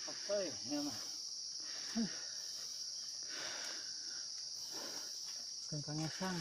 Apa ya mah. Kengkang ngesang.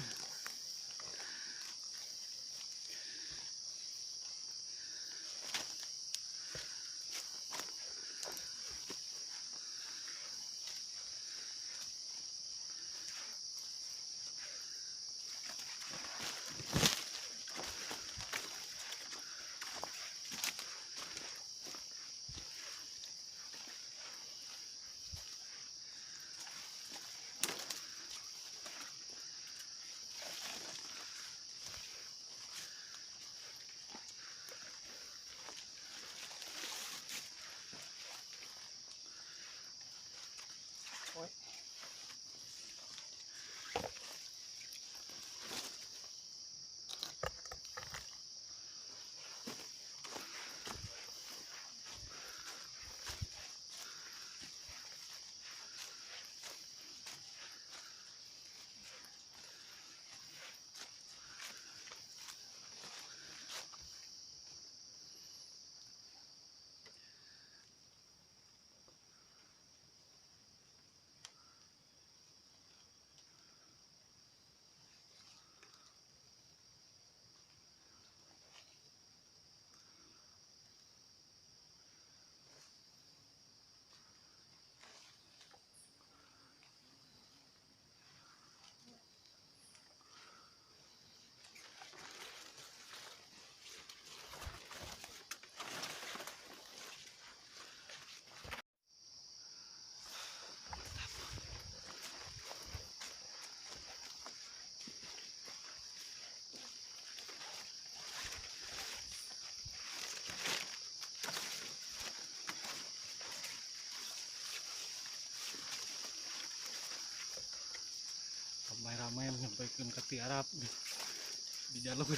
Ramai-ramai menyampaikan ke tiarap di jalur.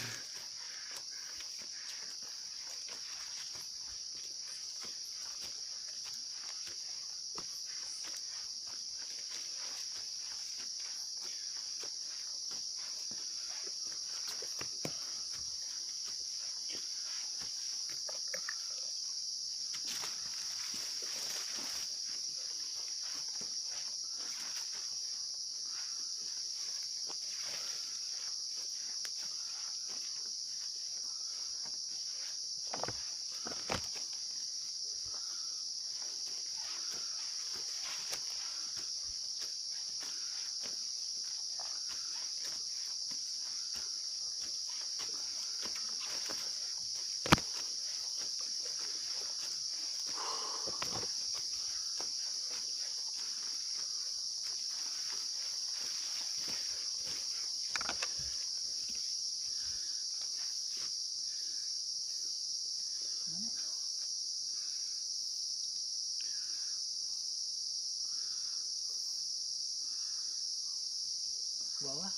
Bawah.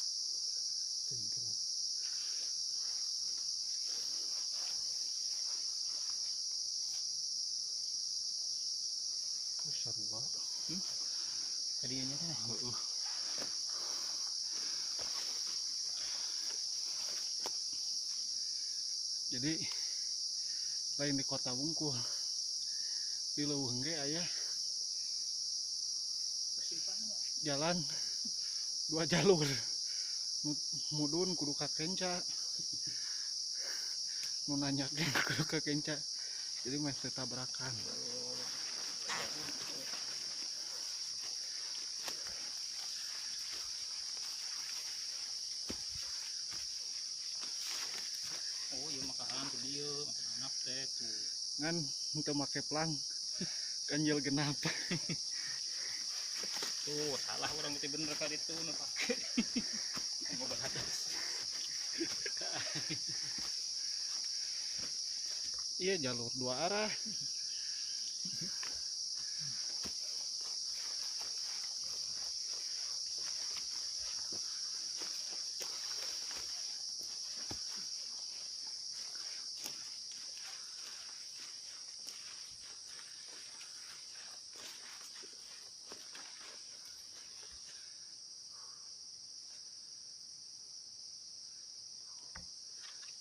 Seru banget. Tadinya kan. Jadi lain di kota wungkul, di leuweung ge aya jalan dua jalur, mudun kudu ka kenca, nu nanjak ge kudu ka kenca, jadi masih tabrakan. Oh iya makahan tuh dia, anak teh tuh. Ngan untuk make pelang ganjil genap. Tuh salah orang itu bener kali itu nu pake. Mau batas. Iya jalur dua arah.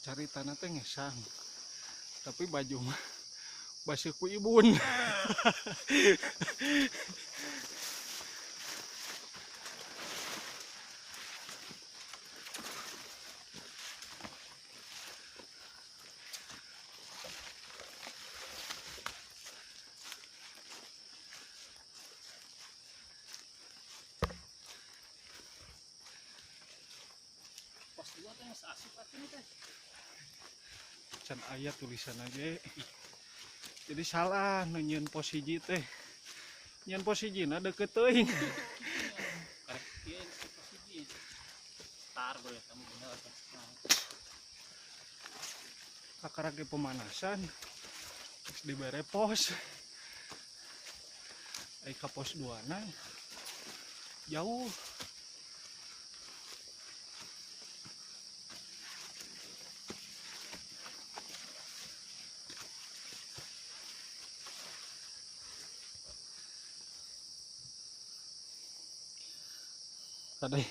Cari tanah teh ngesang, tapi baju mah Baseuh ku ibun. Pos 2 teh asup atuh teh. Can aya tulisan aja. Jadi salah nu nyieun pos hiji teh. Nyieun pos hijina deukeut teuing. Karek ieu pos hiji. Tar boleh kamu bener atuh. Kakara ge pemanasan. Terus dibere pos. Ai ka pos 2 na jauh. Tadi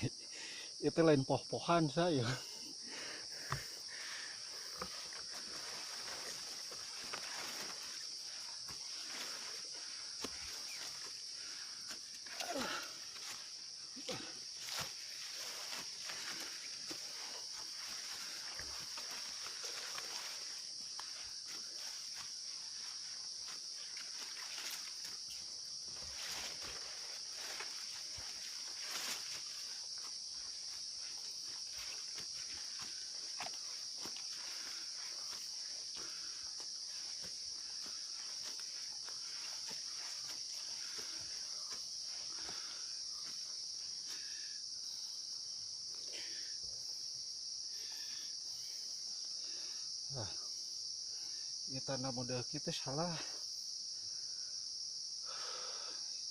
itu lain poh-pohan saya. Ya tanda model kita salah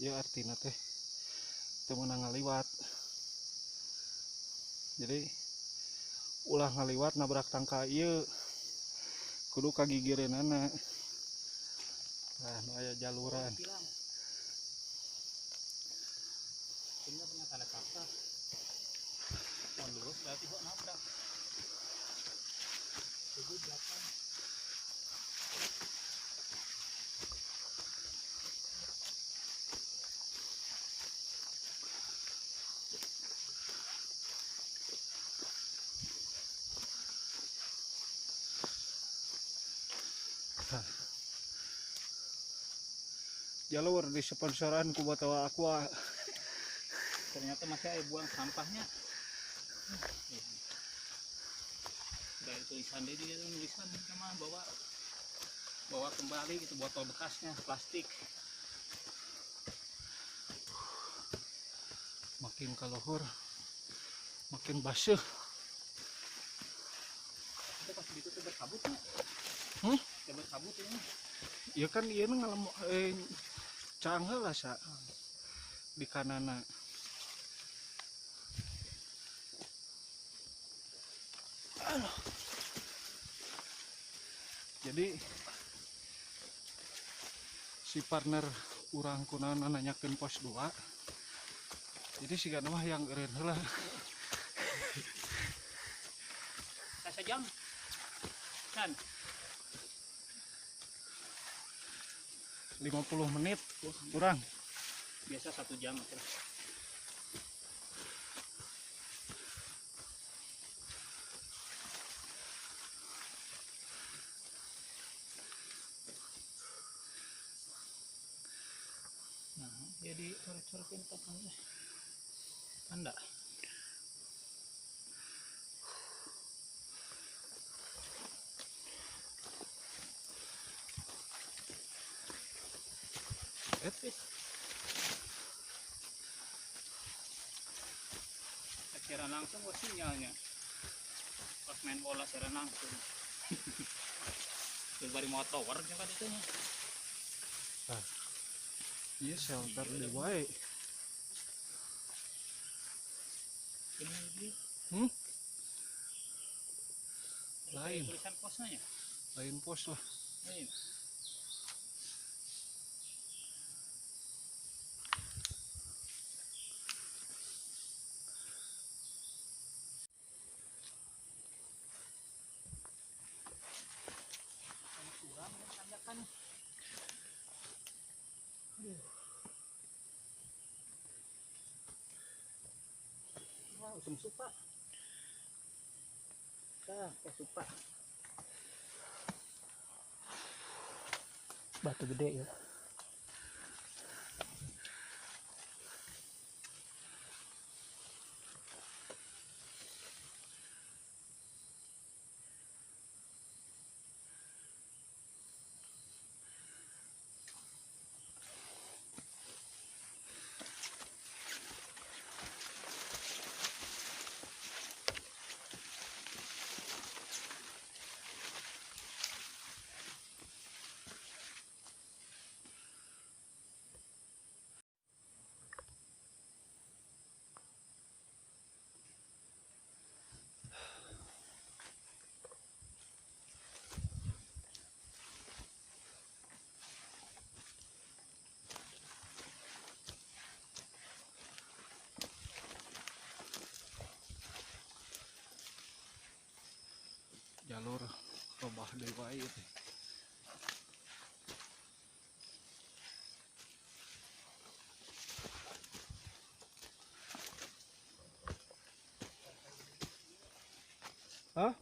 ya, artinya teh teu meunang ngaliwat. Jadi ulah ngaliwat nabrak tangka ieu, kudu kagigireunana. Nah, nu aya jaluran. Ini punya tanda kata. Mau lurus berarti kok nabrak. 7 8. Jalur di sponsoran ku Batawa Aqua. Ternyata masih ada buang sampahnya. Dari tulisan dia tulisan sama bawa kembali gitu botol bekasnya plastik. Makin kaluhur makin baseuh. Itu pas gitu tuh berkabutnya. Hmm? Berkabut ini. Ya kan ieu ngalem caang heula sa di kanana. Aduh. Jadi si partner urang kunaon nanyakeun pos 2. Jadi sigana mah yang eureun heula. Sajam. Kan 50 menit kurang. Biasa 1 jam aja. Nah, jadi coret-coretin topannya. Anda. Siaran langsung kok sinyalnya. Pas main bola siaran langsung. Bari motor juga itu nya. Nah, iya shelter di wae. Hmm? Lain. Tulisan posnya ya? Lain pos lah. Lain. Macam supa. Tah, kayak supa. Batu gede ya. Jalur robah deui wae teh. Hah?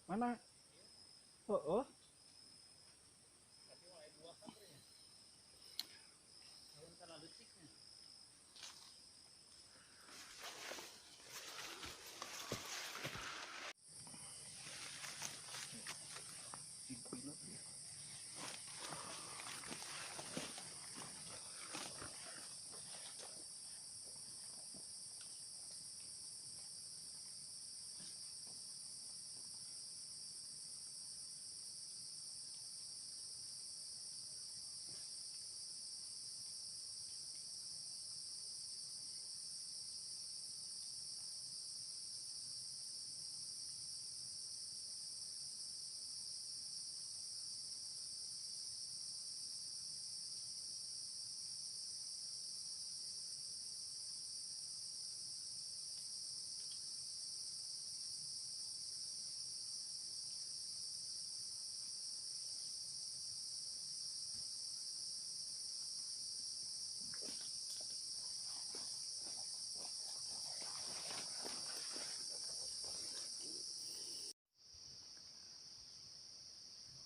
Mana? Oh, oh.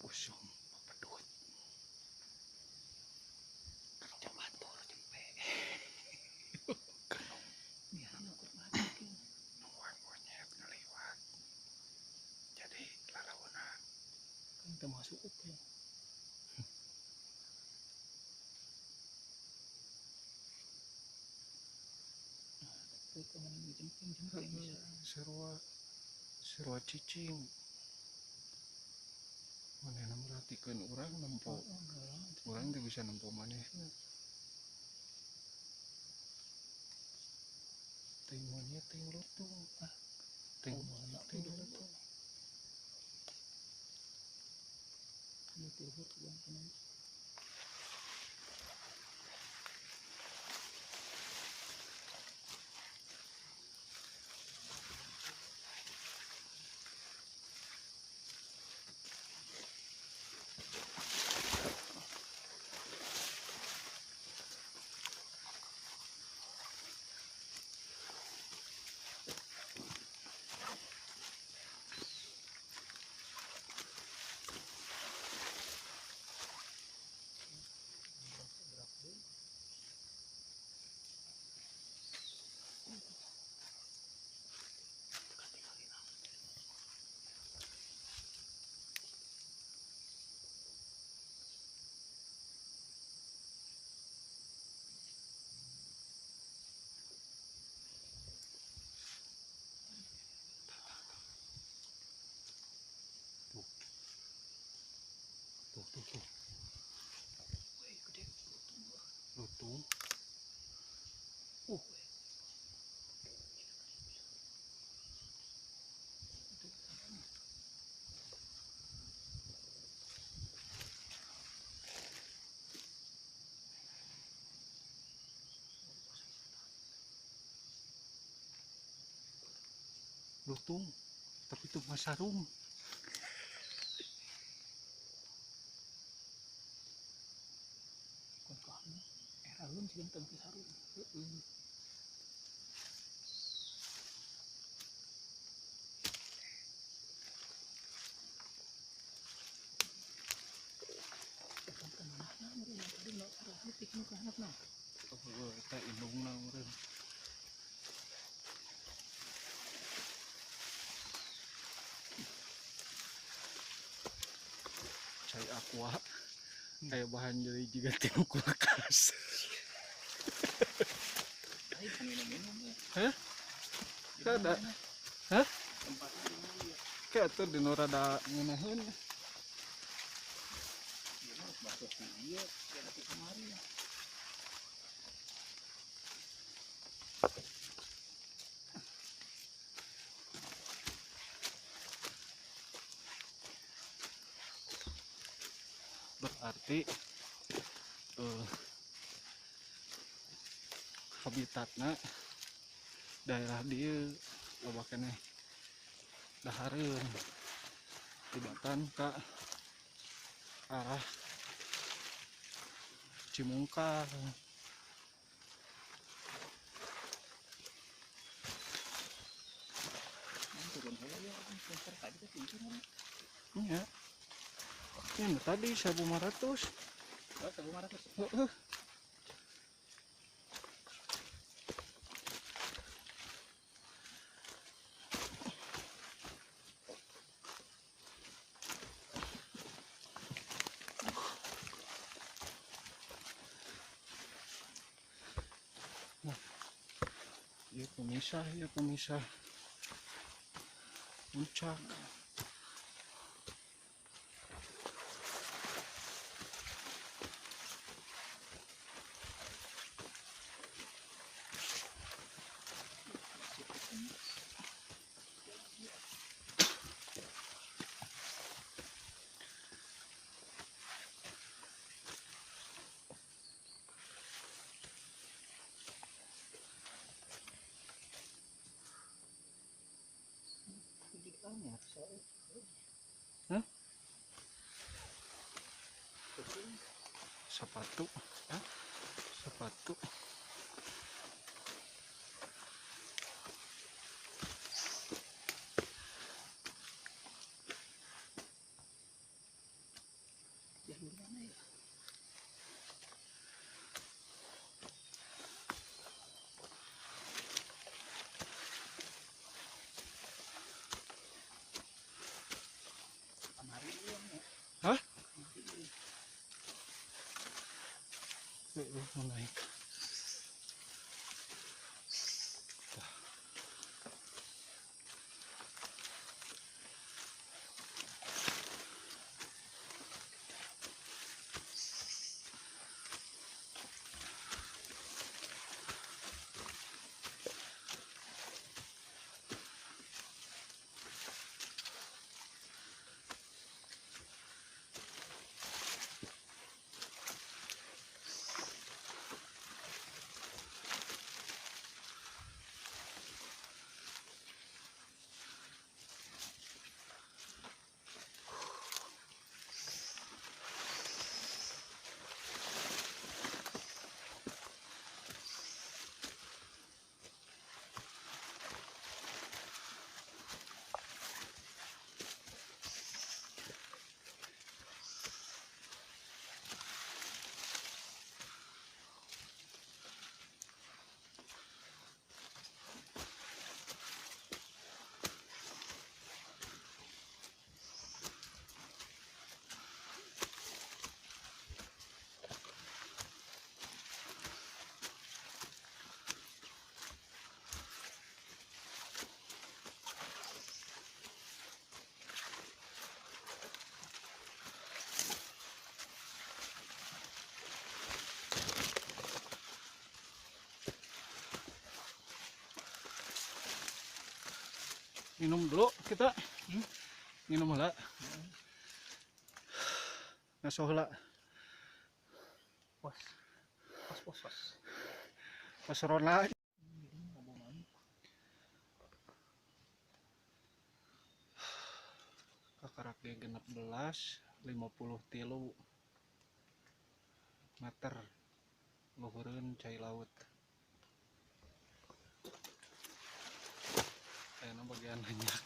Usum pedut kerja batur jempe nungguan monyet ngeliwat jadi lalauna kan kita masuk ya. Serua serua cicing manehna merhatikeun urang nempo. Urang teu bisa nempo manehna. Teuing monyet teuing lutung. Ah, teuing lutung. Tuh, tuh. Wih, gede lutung. Lutung. Lutung, tapi itu masarung. Era sih tentang sarung. Aqua kayak bahan jadi juga tinu kulkas. Hah? Ada. Hah? Kayak tuh di rada ngeunaheun. Berarti habitatna daerah dia loba keneh dahareun tibatan ka arah Cimungkal. Iya. Ini tadi 1.500. Oh, 1.500. Heeh. Nah, ya pemisah puncak. Hah? Sepatu. Hah? Sepatu. Jalur mana ya? Hah? Mau naik. Minum dulu kita. Minum lah. Ngasoh lah. Pos. Pos pos pos. Pas rona. Kakarak ge 16 53 meter luhureun cai laut. Kayaknya bagian banyak.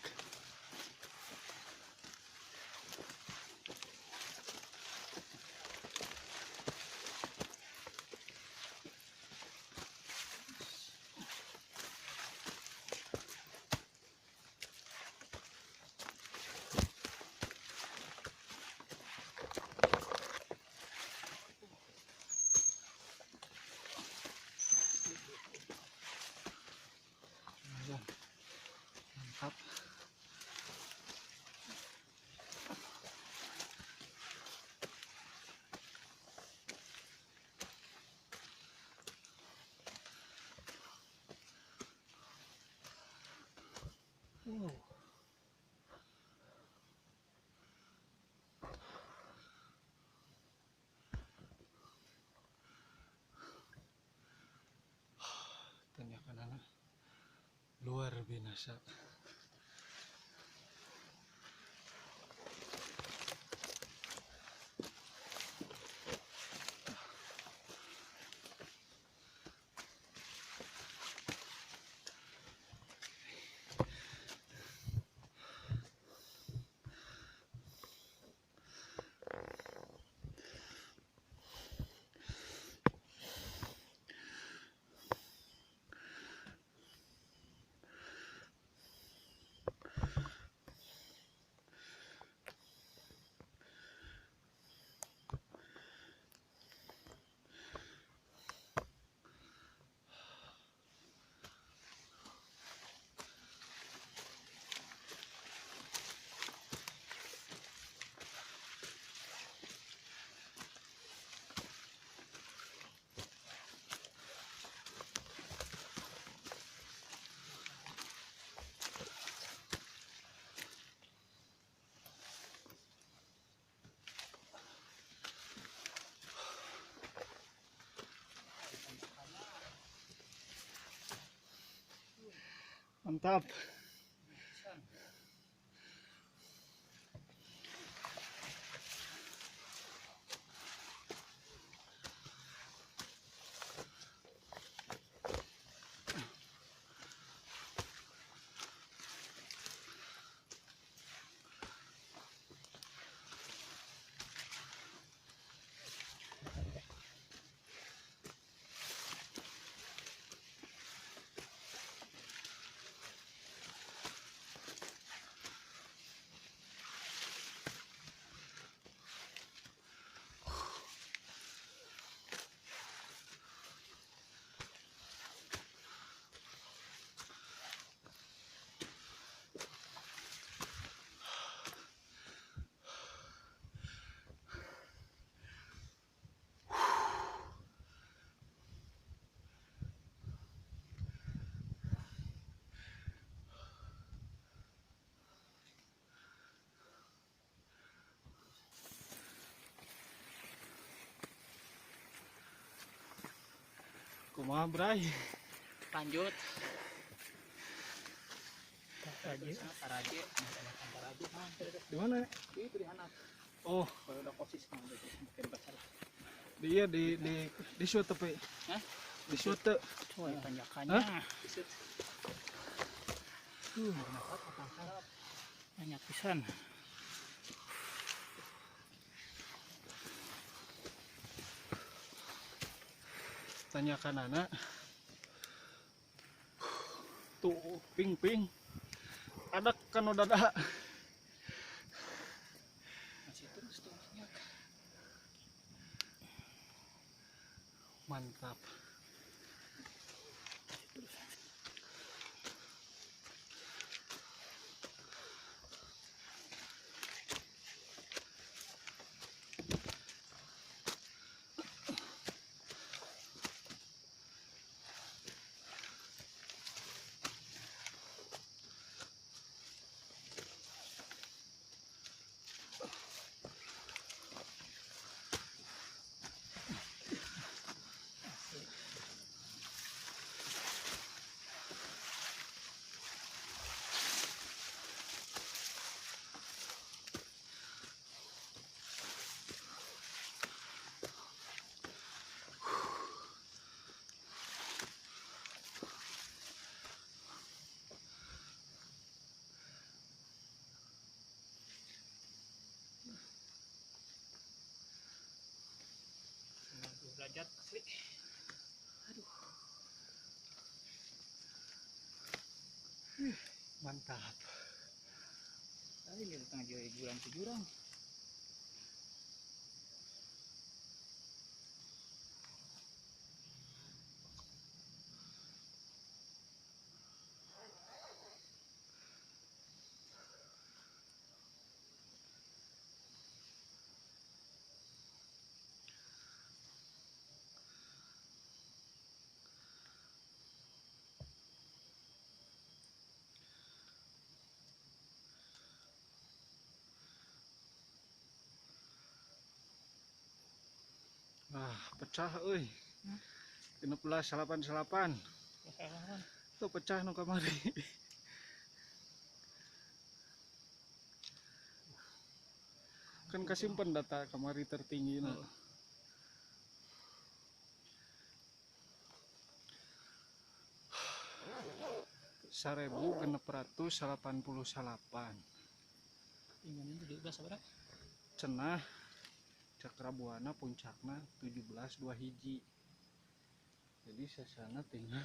Binasa. Mantap. Kumaha Bray? Lanjut. Taraje, Taraje, Taraje. Di mana? Itu di anak. Oh, kalau udah kosis mah gitu, pakai dibaca lah. Dia di shoot tapi. Hah? Di shoot. Coy, tanjakannya. Di shoot. Banyak pisan. Tanyakan anak tuh ping-ping ada kan udah ada masih terus tuh banyak. Mantap. Derajat asli. Aduh. Mantap. Tadi di tengah jurang ke jurang. Ah, pecah euy. 16.88. Tuh pecah nu kamari. Kan kasimpen data kamari tertinggi nah. 1689. Tingginya 17 berapa? Cenah Cakrabuana puncakna 17.21. Jadi sasana tinggal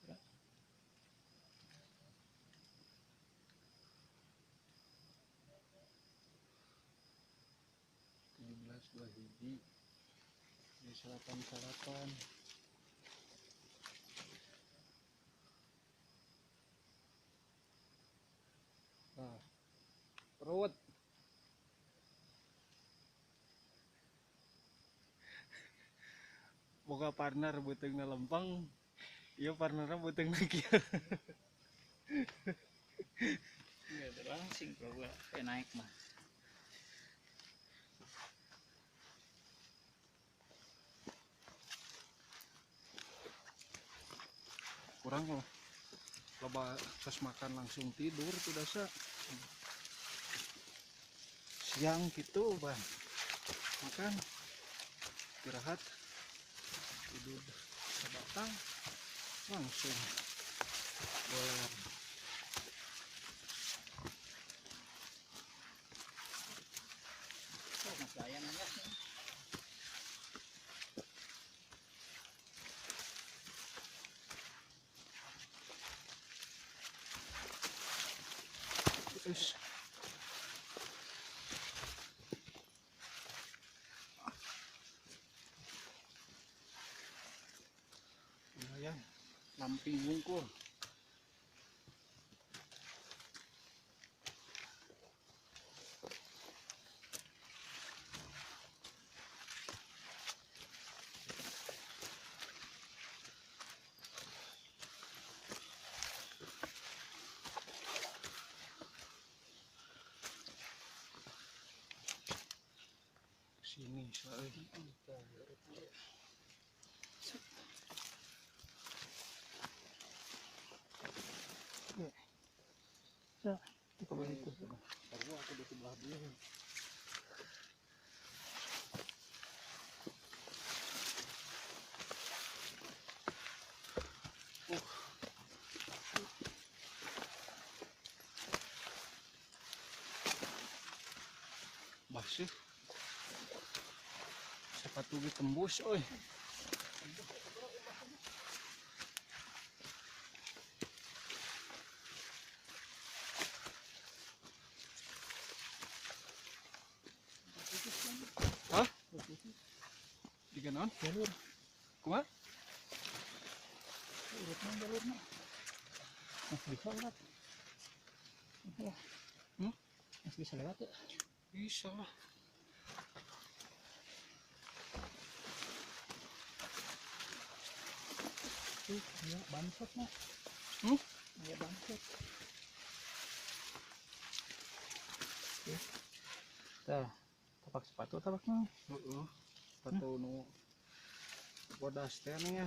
Berapa? 17.21 di 88. Nah, perut. Boga partner beuteungna lempeng, ieu partnerna beuteungna kieu. Iya, berlangsing kalau gua kayak naik mah. Kurang loh. Loba tos makan langsung tidur tuh dasa. Siang gitu, Bang. Makan, istirahat, tidur sebatang, langsung boleh. Oh, masih ayam enggak sih? Terus lumayan lamping wungkul. Sini soalnya. Ya, itu begitu. Baru aku di sebelah dia. Basih. Sepatu ge tembus oi. Hah? Diga naon? Jalur. Kumaha? Urutna jalurna. Masih bisa lewat. Ya. Hmm? Masih bisa lewat ya? Bisa lah. Iya, bansot mah. Hmm? Iya, bansot. Oke. Tah, tapak sepatu tapaknya. Heeh. Sepatu nu bodas teh nya.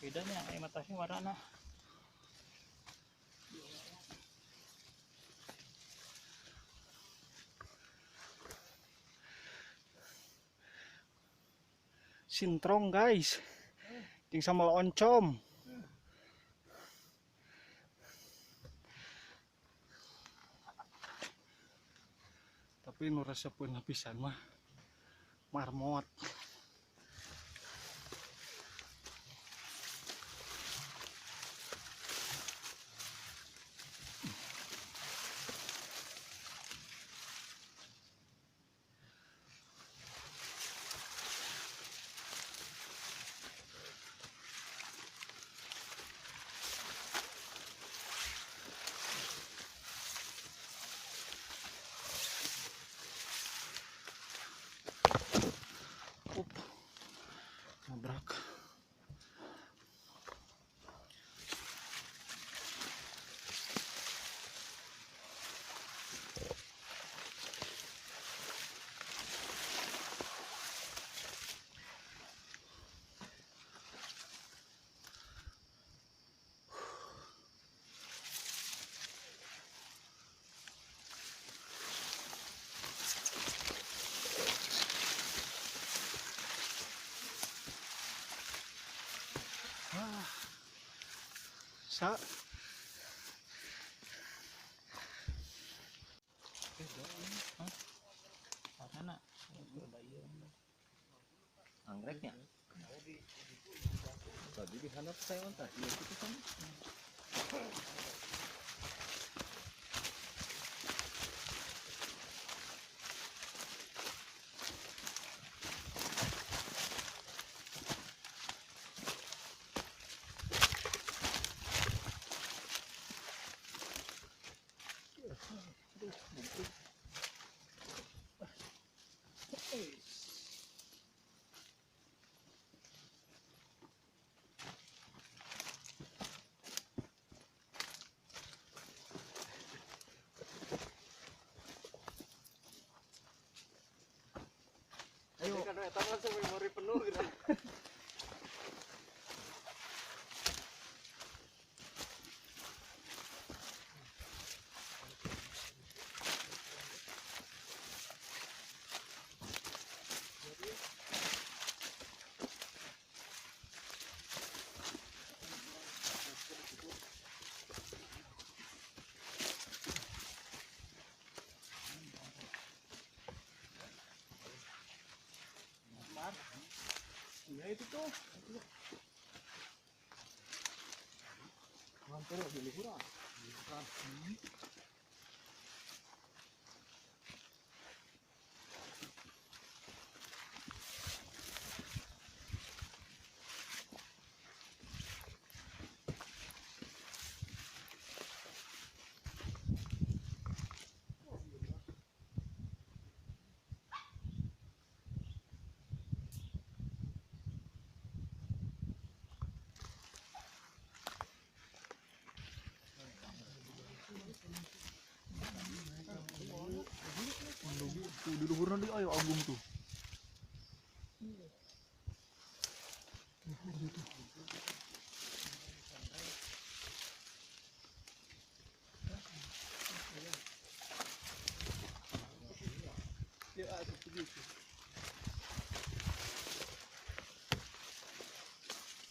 Bedanya air matahari warna. Sintrong guys, jeung sambal oncom. Tapi nu resepeun pisan mah marmot. Nabrak. Wah. Sa. Mana? Anggreknya. Tadi di handap saya entah. Iya gitu kan. Ayo. Karena eta langsung memori penuh gitu. Ya itu tuh. Hampir di liburan. Tuh di luhurna deui ayo agung tuh.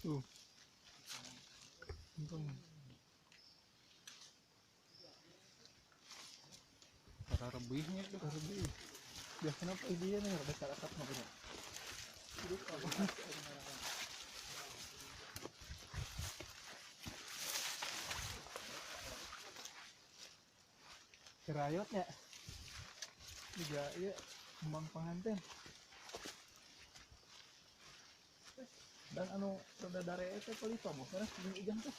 Tuh. Untung. Para rebihnya tuh. Rebih. Biasanya apa dia nih rada karakat makanya. Kerayotnya juga iya kembang pengantin. Dan anu rada dare teh pelito mah karena jeung ujang teh.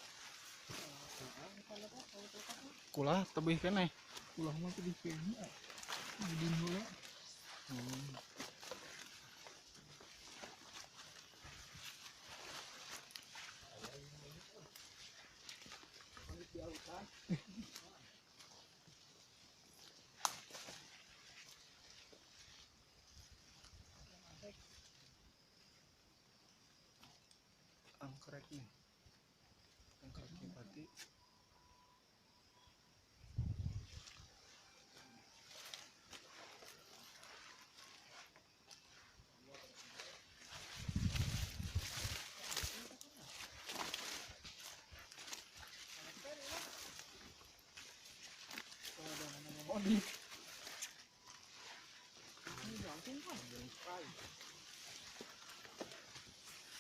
Kulah tebih keneh. Kulah mah tebih keneh. Di heula. Angkrek nih. Angkreknya berarti Di.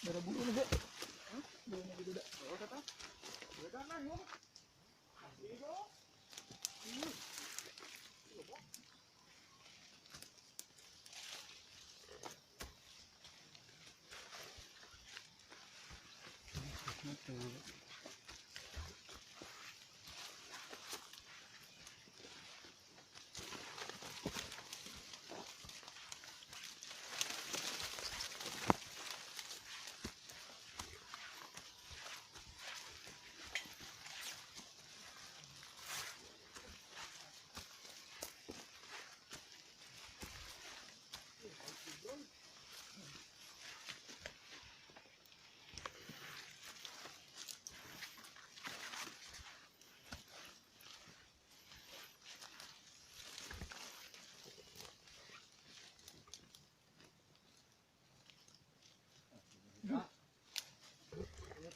Ada bulu nih, Dek. Bulunya gitu, Dek. Tuh.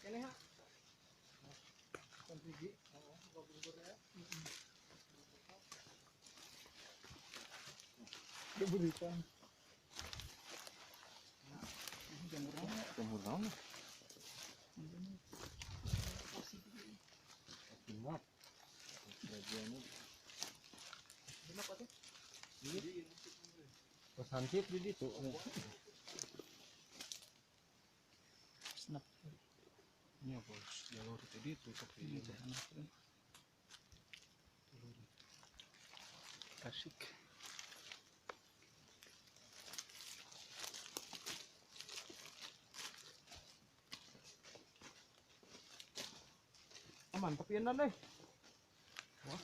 Kene ha. Hiji. Diberikan. Jamur naon? Jamur naon? Genap. Bagiannya. Genap atuh. Pas hansip di ditu. Snap. Ini bos, jalur tadi itu tapi Iya, Tasik. Mantep ya nan deh. Wah.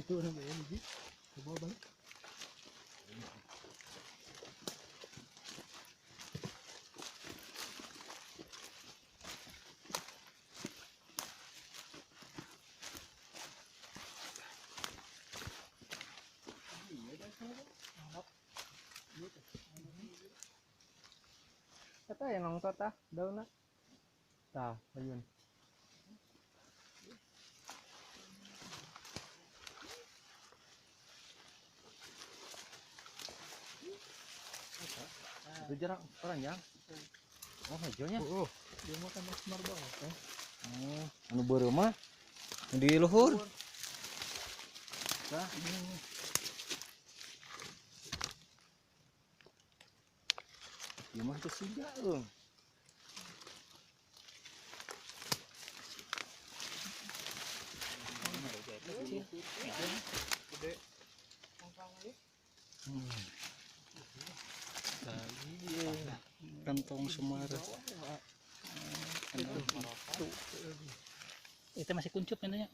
Itu namanya ini. Coba balik. Eta yang nongtot tah daunna. Tah, ayun. Itu jarang panjang. Oh, hijaunya. Oh, dia mah kan semar banget. Oh, anu beureum mah di luhur. Tah. Ieu mah teu siga euy. Gede. Iya. Kantong Semar. Itu masih kuncup intinya.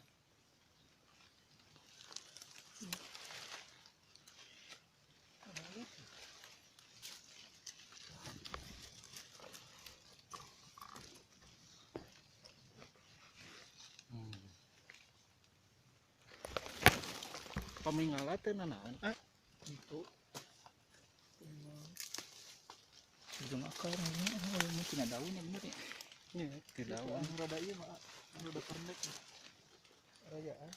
Pamingala teh nanaon? Ah, itu. Ujung akar ini, mungkin ada daunnya bener ya. Iya, di daun. Anu rada ieu mah, anu rada pernek. Raya ah.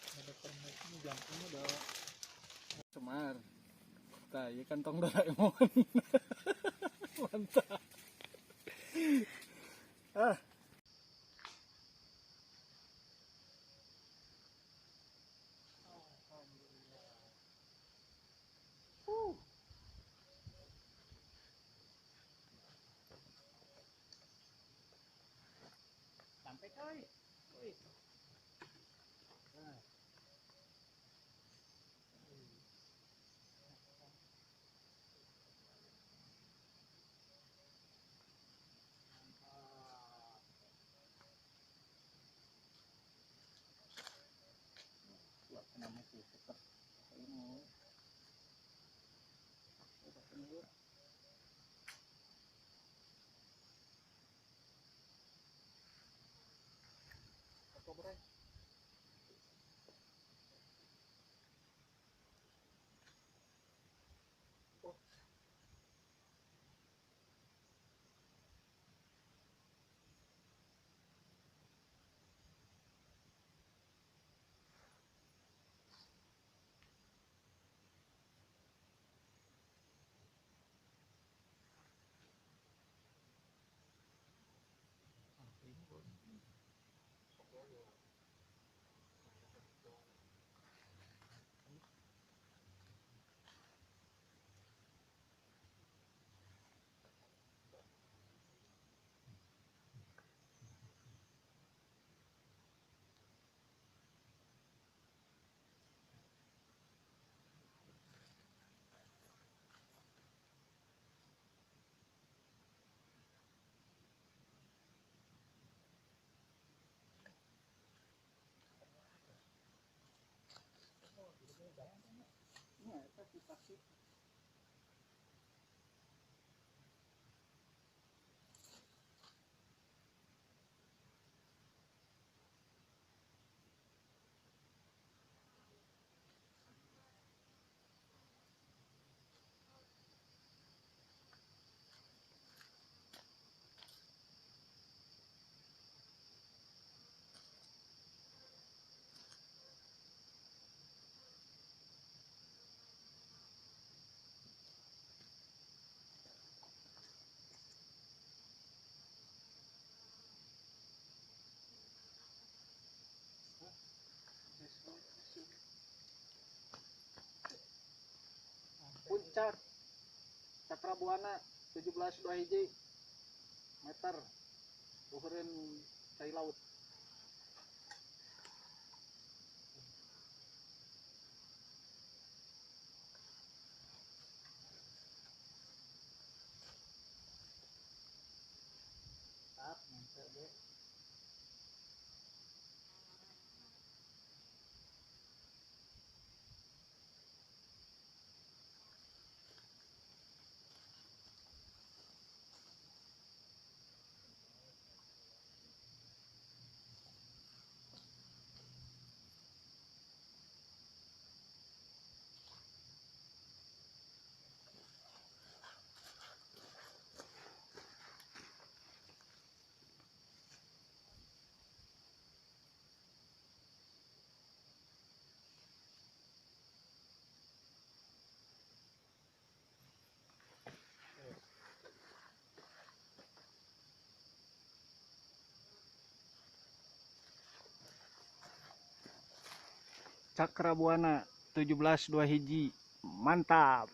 Rada pernek ini jangkungnya udah Semar. Tah, ieu kantong Doraemon. Mantap. Ah. Sampai kali. Wih. Puncak Cakrabuana 17.21 meter luhureun cai laut. Cakrabuana 17.21, mantap.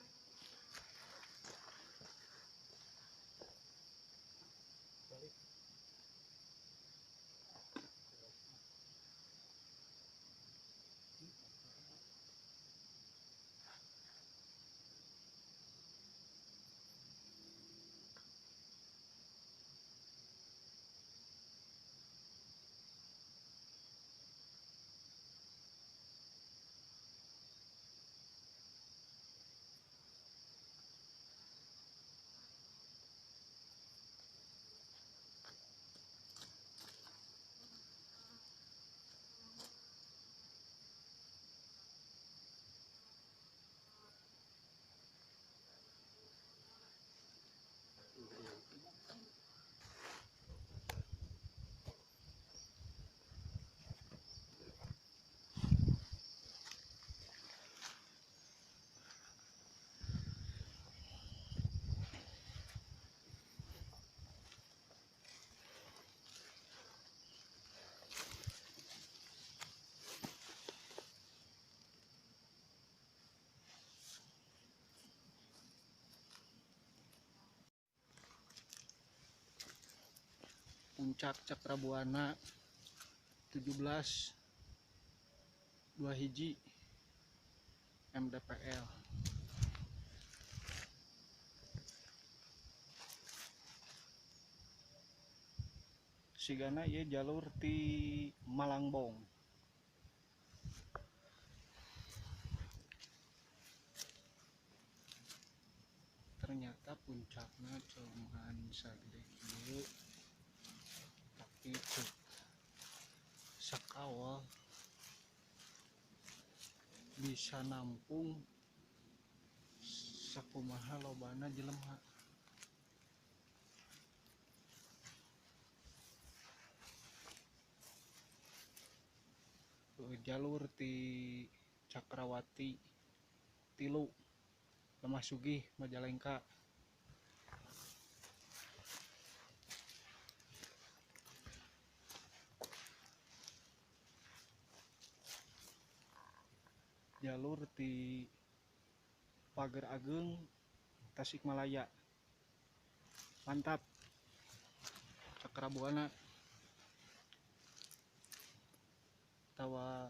Puncak Cakrabuana 17.21 MDPL. Sigana ieu jalur ti Malangbong. Ternyata puncaknya cuman sagede kieu. Tapi cek sakawal bisa nampung sakumaha lobana jelema. Jalur ti Cakrawati 3 Lemah Sugih Majalengka. Jalur ti Pager Ageng Tasikmalaya. Mantap. Cakrabuana tawa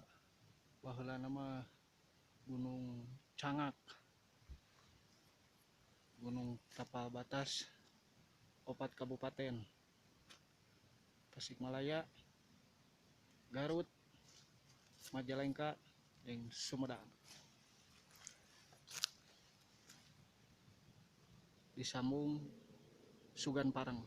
baheulana mah Gunung Cangak, Gunung Tapal Batas 4 kabupaten, Tasikmalaya, Garut, Majalengka, jeung Sumedang. Disambung Sugan Parang.